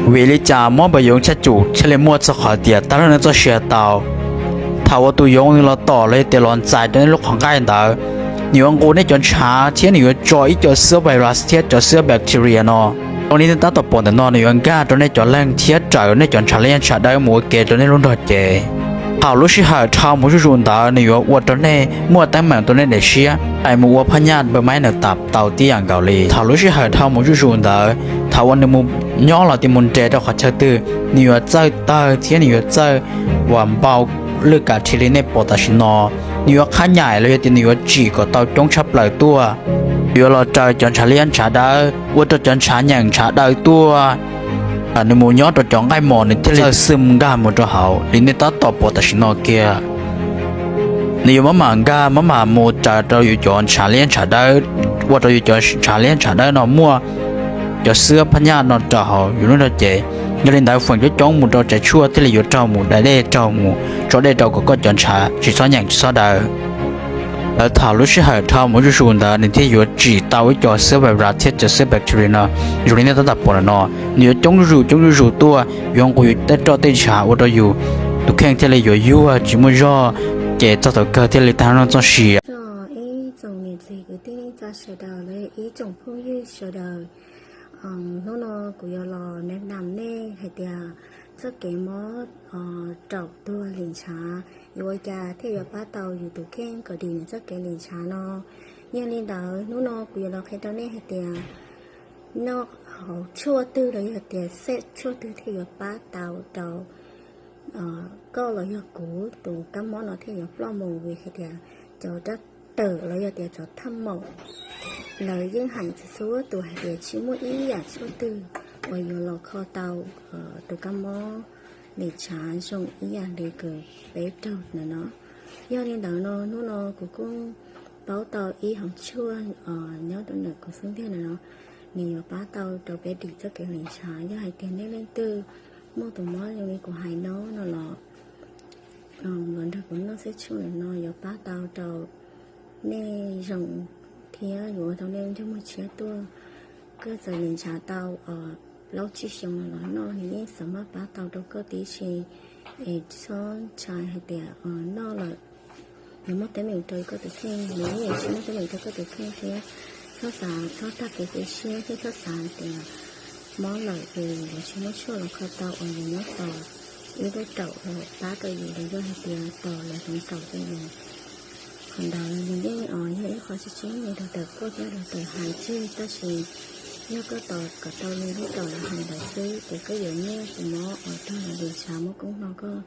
Vim li cas mob npawg Yoov Chaj Cum thiaj li muaj txog qhov tias tag lub neej txoj sia tau? Thaum uas tus Yoov nws los tom los yog tias los ntxais rau nej lub qhov nqaij ntawd, nws yuav nqus nej cov ntshav thiab nws yuav tso ib co xwb virus thiab cov xwb bacteria no zoo li nej tab tom pom ntawm no, nws yuav nkag rau nej cov leeg thiab raws nej cov ntshav liab ntshav dawb mus ua ke rau nej lub nrog cev. Thaum lub sij hawm dhau mus zuj zus ntawd nws yuav ua rau nej muaj teeb meem rau nej daim siab, mus ua phaj nyaj npawg maib nws tam tau tib yam nkaus li. Thaum lub sij hawm dhau mus zuj zus ntawd, thaum uas nws mus nyob los tias mus nres rau qhov chaw twg, nws yuav txawj tawg thiab nws yuav txawj uas npau lwj kam rhi li nej pom tam sim no. Nws yuav qhab nyaim los yog tias nws yuav tsim kom tau coob tshaj plaws tuaj. Nws yuav los raws cov ntshav liab ntshav dawb, ua rau cov ntshav nyeem ntshav daw tuaj. Nws mus nyob rau cov nqaij mos nws thiaj li txawj xwj nkag mus rau hauv li nej tab tom pom tam sim no kiag. Nws yuav maj mam nkag maj mam mus raws rau yus cov ntshav liab ntshav dawb, ua rau yus cov ntshav liab ntshav dawb no muaj cov xwb phaj nyaj no rau hauv yus lub nrog cev. Yog li ntawd feem coob coob mus rau tsev tshuaj thiaj li yuav raug mus da dej, raug mus tso dej rau kom koj cov ntshav tsis txhob nyeem tsis txhob daw. Lawv thaum lub sij hawm dhau mus zuj zus ntawd nws thiaj yuav tsim tau ib co xwb virus thiab cov xwb bacteria no zoo li nej tab tom pom ntawm no. Nws yuav coob zuj zus coob zuj zus tuaj, yuav nqus yus tej roj tej ntshav ua rau yus tus kheej thiaj li yuav yuag tsis muaj zog, ces txog thaum kawg thiaj li tag lub neej txoj sia. Ib tsoom niam txiv kwv tij neej tsa sawv daws los ib tsoom phooj ywg sawv daws, hnub no kuv yuav los nes nam nej hais tias txoj kev mob raum tuag lim ntshav yuav ua cas thiaj yuav pab tau yus tus kheej kom dim nws txoj kev lim ntshav no. Yog li ntawd hnub no kuv yuav los qhia rau nej hais tias noj hauv tshuaj twg los yog tias xej tshuaj twg thiaj yuav pab tau rau koj los yog kuv tus kab mob no thiaj yuav ploj mus, vim hais tias cov rab tawm los yog tias cov thaj maum lawv yeej hais txhua txhua tus hais tias tsis muaj ib yam tshuaj twg uas yuav los kho tau tus kab mob lim ntshav zoo ib yam li kws peb raug ntawm no. Yog li ntawd no hnub no kuv kuj paub tau ib hauv tshuaj nyob rau ntawm kuv xub ntiag ntawm no, nws yuav pab tau rau peb dim txoj kev lim ntshav. Yog hais tias nej leej twg muaj tus mob zoo li kuv hais no no los los nrog kuv noj xej tshuaj ntawm no yuav pab tau rau nej zoo thiab yuav ua rau nej nrog muag tshiab tuaj. Koj txawm lim ntshav tau plaub tsib xyoos los noj nws yeej xav maj pab tau rau koj tib si. Es txhob ntshai hais tias noj lawm nws muaj teeb meem rau koj tus kheej, nws yeej tsis muaj teeb meem rau koj tus kheej thiab. Txhob xav txhob tag kev cia siab thiab txhob xav hais tias mob lawm es yuav tsis muaj tshuaj los kho tau uas yus nyob tos ib lub raum los pab rau yus los yog hais tias tos lawv hloov raum rau yus. Qhov ntawd nws yeej yog ib qho tseeb tseeb li doctor kuj thiab doctor hais tseg, tab sis yog koj tos kom tau li doctor lawv hais ntawd xwb ces koj yuav nyiaj tus mob uas raug los lim ntshav muab koob hlo koj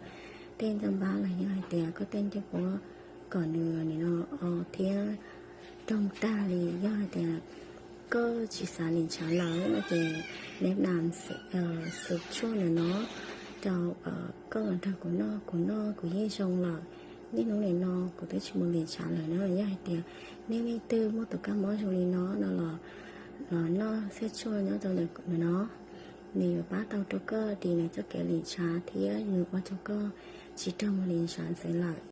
tej ntaj npab los yog hais tias koj tej ncej puab kom nws nim no o thiab raug tag li. Yog hais tias koj tsis xav lim ntshav lawm no ces nes nam xwm tshuaj ntawm no rau koj los nrog kuv noj, kuv noj kuv yeej zoo lawm. Niaj hnub nim no kuv twb tsis mus lim ntshav lawm na. Yog hais tias nej leej twg muaj tus kab mob zoo li no no los, los noj xej tshuaj nyob rau ntawm no, nws yuav pab tau rau koj dim nws txoj kev lim ntshav thiab nws ua rau koj tsis raug mus lim ntshav ntxiv lawm.